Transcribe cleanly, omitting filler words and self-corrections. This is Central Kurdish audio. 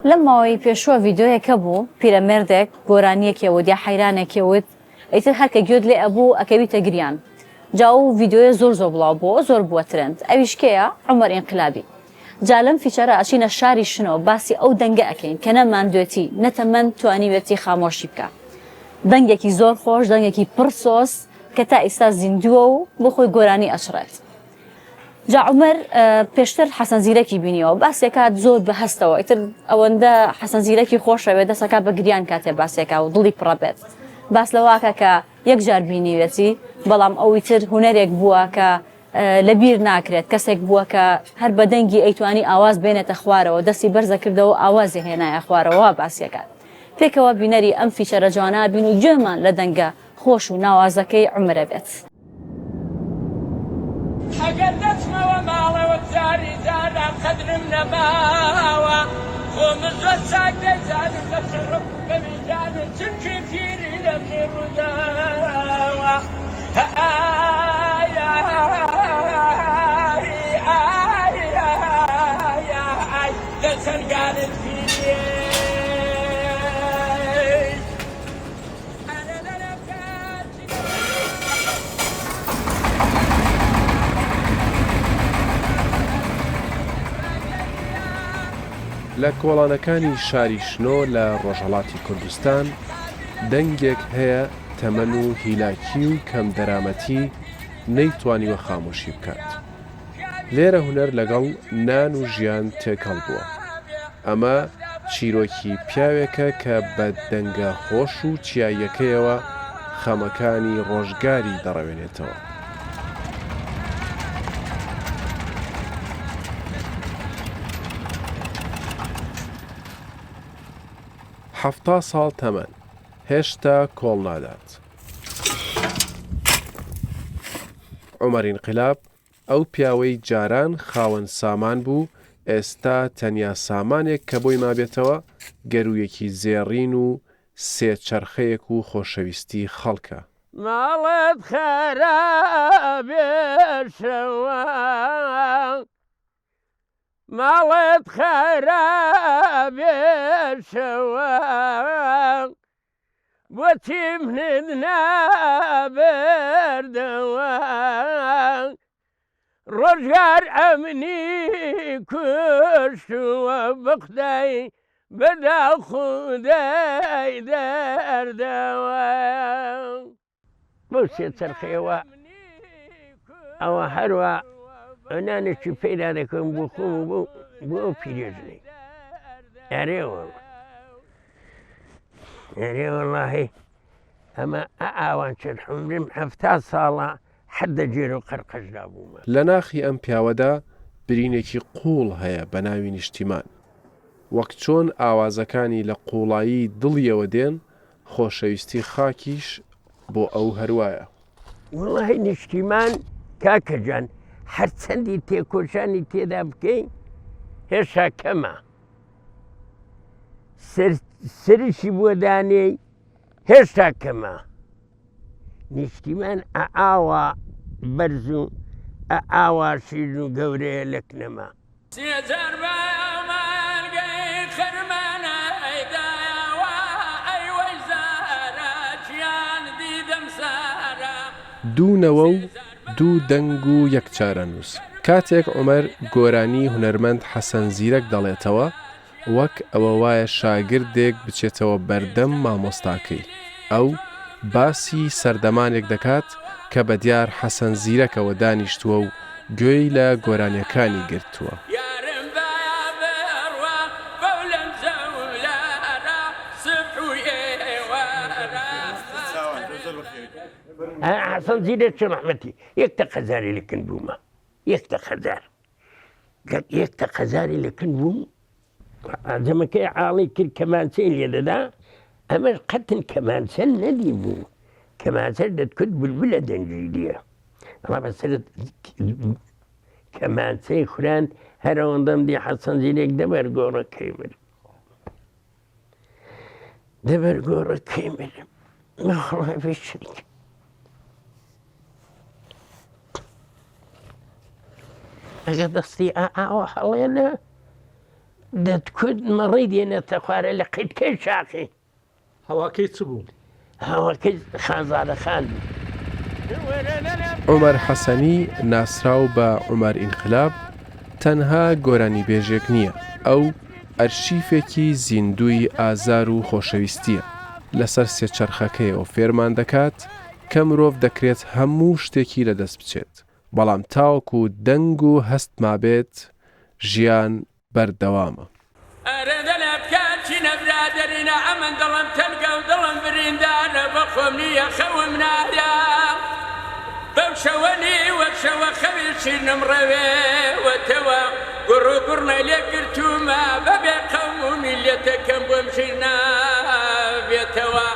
لەم ماوەی پێشووە ڤیدیۆیەک هەبوو پیرەمێردێک گۆرانیەکی ئەوت یا حەیرانێکی ئەوت ئیتر هەر کە گوێت لێ ئەبوو ئەکەویتە گریان جا ئەو ڤیدیۆیە زۆر زۆر بڵاو بووەوە زۆر بووە ترێند ئەویش کێیە عومەر ئینقلابی جا لەم feature ە ئەچینە شاری شنۆ باسی ئەو دەنگە ئەکەین کە نە ماندوێتی نە تەمەن توانیوێتی خامۆشی بکا دەنگێکی زۆر خۆش دەنگێکی پڕ سۆز کە تا ئیستا زیندووە و بۆ خۆی گۆرانی ئەچڕێت. جا عومەر پێشتر حەسەن زیرەکی بینیەوە باسێکات زۆر بە هەستەوە ئیتر ئەوەندە حەسەن زیرەکی خۆشەوێت دەسەکا بە گریان کاتێ باسێکا و دڵی پڕە بێت باس لەواکە کە یەک جار بینیوێتی بەڵام ئەوی تر هونەرێک بووە کە لە بیر ناکرێت کەسێک بووە کە هەر بە دەنگی ئەیتوانی ئاواز بێنێتە خوارەوە دەستی بەرزە کردەوە ئاوازی هێنایە خوارەوە باسیەکات پێکەوە بینەری ئەم feature ە جوانە بین و گوێمان لە دەنگە خۆش و ناوازەکەی عومەرە بێت. ئەگەر دەچمەوە ماڵەوە جاری جاران قەدرم نەماوە خۆ من زۆر چاک دەیزانم لە چ ڕق و بەویژدانم چونکی پیری لە منی ڕووداوە ئای ئای ئای ئای لە چەنگالت پیریێ. لە کۆڵانەکانی شاری شنۆ لە ڕۆژهەڵاتی کوردستان، دەنگێک هەیە تەمەن و هیلاکی و کەمدەرامەتی نەیتوانیوە خامۆشی بکات. لێرە هونەر لەگەڵ نان و ژیان تێکەڵ بووە. ئەمە چیرۆکی پیاوێکە کە بە دەنگە خۆش و چیاییەکەیەوە خەمەکانی ڕۆژگاری دەڕەوێنێتەوە. 70 ساڵ تەمەن، هێشتا کۆڵ نادات. عومەر ئینقلاب، ئەو پیاوەی جاران خاوەن سامان بوو، ئێستا تەنیا سامانێک کە بۆی مابێتەوە، گەروویەکی زێڕین و سێ چەرخەیەک و خۆشەویستی خەڵکە. ماڵت خەرابێ شەوان ماڵت خەرابێ شەوان بۆچی منت نابردەوە ڕۆژگار ئەمنی کوشتووە بەخودای بەدا خودای دەردەوە. بەو سێ چەرخەیەوە ئەوە هەروە نانێکی پەیدا دەکەم بۆ خۆم و بۆ بۆ ئەو پیرێژنەی ئەرێ وەڵا ئەرێ وەڵاهی ئەمە ئاوان چەند عومرم حەفتا ساڵە حەدە گێر و قەرقەشدا بوومە. لە ناخی ئەم پیاوەدا برینێکی قووڵ هەیە بە ناوی نیشتیمان. وەک چۆن ئاوازەکانی لە قووڵایی دڵیەوە دێن، خۆشەویستی خاکیش بۆ ئەو هەروایە. وەڵاهی نیشتیمان کاکە جان هەرچەندی تێکۆشانی تێدا بکەی هێشتا کەمە سەرشی بۆ دانێی هێشتا کەمە نیشتیمان ئاوا بەرز و ئاوا شیرن و گەورەیە لەک نەما. دوو نەوە و دوو دەنگ و یەک چارەنووس. کاتێک عومەر گۆرانی هونەرمەند حەسەن زیرەک دەڵێتەوە، وەک ئەوە وایە شاگردێک بچێتەوە بەردەم مامۆستاکەی. ئەو باسی سەردەمانێک دەکات کە بەدیار حەسەن زیرەکەوە دانیشتووە و گوێی لە گۆرانیەکانی گرتووە. حەسەن زیرەک ڕەحمەتی یەک تەقەزاری لە کن بوومە یەک تەقەزار یەک تەقەزاری لە کن بووم عەجەمەکەی عاڵی کرد کەمانچەی لێ دەدا ئەمەش قەتن کەمانچە نەدی بوو کەمانچە دەتکوت بولبولە دەنگی دیە ئەڵا بەسەرت کەمانچەی خوران هەر ئەوەندەم دی حەسەن زیرەک دەبەر گۆڕەکەی مرد دەبەر گۆڕەکەی مرد نەخڵای بشریک ئەگەر دەستی ئاوە هەڵێنە. دەتکوت مەڕی دێنێتە خوارێ لە قیتکەی شاخی. هەواکەی چ بوو؟ هەواکەی خانزادە خان بوو. عومەر حەسەنی ناسراو بە عومەر ئینقلاب تەنها گۆرانیبێژێک نییە، ئەو ئەرشیفێکی زیندووی ئازار و خۆشەویستییە، لەسەر سێچەرخەکەیەوە فێرمان دەکات کە مرۆڤ دەکرێت هەموو شتێکی لەدەست بچێت، بەڵام تاوەکو دەنگ و هەست مابێت، ژیان بەردەوامە. ئەرێ دەلێ بکە چینە برادەرینە ئەمن دڵم تەنگە و دڵم بریندارە بە خۆم نییە خەوم نایە بەو شەوە نیوە شەوە خەوی شیرنم ڕەوێوەتەوە گوڕ و گوڕنەی لێ گرتوومە بە بێ قەوم و میللەتەکەم بۆم ژیر نابێتەوە.